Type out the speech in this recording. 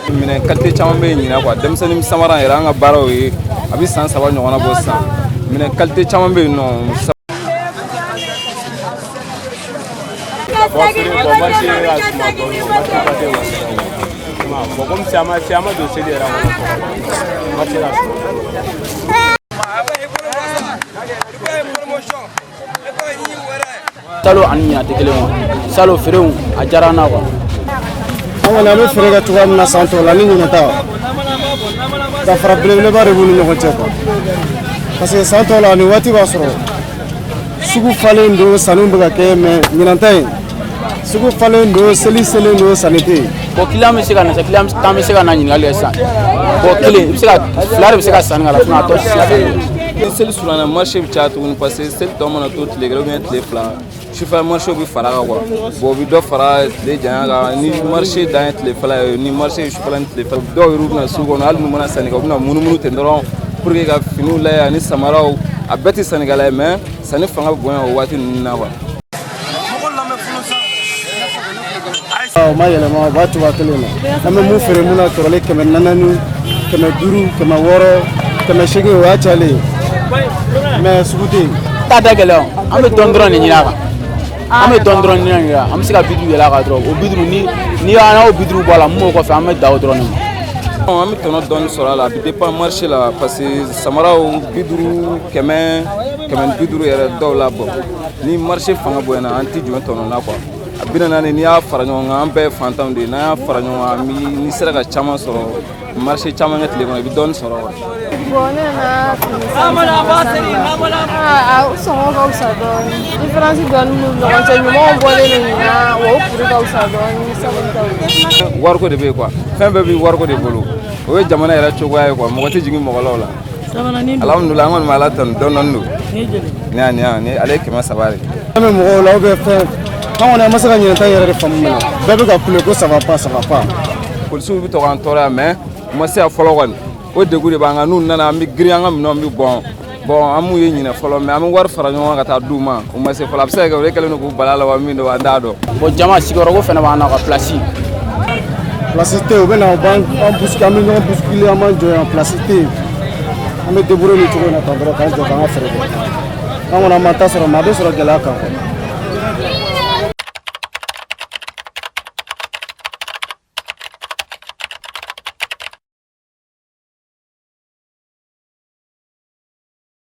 Minɛn qualité caman bɛ yen ɲinan quoi. Denmisɛnnin samara yɛrɛ, an ka baaraw ye, a bɛ san 3 ɲɔgɔnna bɔ sisan. Minɛn qualité caman bɛ yen nɔ. Bon, feere, bon, marché ka suma dɔɔni, marché ba tɛ wa. Bon, comme caman don seli yɛrɛ kɔnɔ, marché ka suma. Salo ani ɲinan tɛ kelen o. Salo feerew a diyara an na quoi. An kɔni, an bɛ feere kɛ cogoya min na san tɔw la ni ɲinan ta, danfara belebeleba de b'u ni ɲɔgɔn cɛ quoi, parce que san tɔw la, nin waati b'a sɔrɔ sugu falen don, sanniw bɛ ka kɛ, mais ɲinan ta in, sugu falen don, seli selen don, sanni tɛ yen. Bon, client bɛ se ka na sisan, client tan bɛ se ka na ɲininkali kɛ sisan. Bon, kelen i bɛ se ka, fila de bɛ se ka sanni k'a la, sinon a tɔ tɛ se ka sanni kɛ. Ni seli surunyana, marché bɛ caya tuguni, parce que seli tɔ mana to tile 1 ou bien tile 2, sufɛ marché bɛ fara kan quoi. Bon, u bɛ dɔ fara tile janya kan. Ni marché dan ye tile fila ye, ni marché ye sufɛla ni tile fila, dɔw yɛrɛ bɛna sugu kɔnɔ, hali n'u mana sanni kɛ, u bɛna munumunu ten dɔrɔn pour que ka finiw lajɛ ani samaraw. A bɛɛ tɛ sannikɛla ye, mais sanni fanga bɛ bonya o waati ninnu na quoi. O ma yɛlɛma, o b'a cogoya kelen na. An bɛ mun feere mun na kɔrɔlen, 400, 500, 600, 800, o y'a cayalen ye, mais sugu tɛ yen. Ta da gɛlɛn o, an bɛ dɔɔni dɔrɔn de ɲini a kan. An bɛ dɔɔni dɔrɔn ɲini a kan, an bɛ se ka 50 yɛlɛ a kan dɔrɔn. O 50, ni an y'o 50 bɔ a la, mun b'o kɔfɛ, an bɛ dan o dɔrɔn de ma. An bɛ tɔnɔ dɔɔni sɔrɔ a la, a bɛ dépend marché la, parce que samaraw 50, 100, 150 yɛrɛ dɔw la. Bɔ ni marché fanga bonyana, an tɛ jɔ tɔnɔ na quoi. A 40, n'i y'a fara ɲɔgɔn kan, an bɛɛ ye fantanw de ye, n'an y'a fara ɲɔgɔn kan, n'i sera ka caman sɔrɔ, marché caman kɛ tile kɔnɔ, i bɛ dɔɔni sɔrɔ quoi. Bon, ne nana fini san a sɔngɔ ka fisa dɔɔni, différence dɔɔni b'u ni ɲɔgɔn cɛ. Ɲumanw bɔlen don ɲinan wa, o prix ka fisa dɔɔni salon taw ye. Wariko de bɛ yen quoi, fɛn bɛɛ bɛ wariko de bolo. O ye jamana yɛrɛ cogoya ye quoi, mɔgɔ tɛ jigin mɔgɔ la o la. Alhamdulilah, an kɔni bɛ Ala tanu, dɔɔni dɔɔni don. Nin yan nin, ale ye 300 de. An bɛ mɔgɔw la, ou bien fɛn, an kɔni, an ma se ka ɲinan ta yɛrɛ de faamu minɛ. Bɛɛ bɛ ka kule ko ça va pas, ça va pas. Polisiw bɛ to k'an tɔɔrɔ yan, mais u ma se yan fɔlɔ kɔni. O degun de b'an kan. N'u nana, an bɛ girin, an ka minɛnw bɛ bɔn. Bon, an m'u ye ɲinɛ fɔlɔ, mais an bɛ wari fara ɲɔgɔn kan ka taa d'u ma. U ma se fɔlɔ. A bɛ se ka kɛ o de kɛlen don k'u bala la wa, min don, an t'a dɔn. Bon, jama sigiyɔrɔko fana b'an na ka place. Place tɛ yen, u bɛ na, u b'an bousculer, an bɛ ɲɔgɔn bousculer, an b'an jɔ yan, place tɛ yen. An bɛ débrouiller nin cogo in na tan dɔrɔn, k'an jɔ k'an ka feere kɛ. An kɔni, an m'an ta sɔrɔ, mais a bɛ sɔrɔ gɛlɛya kan quoi.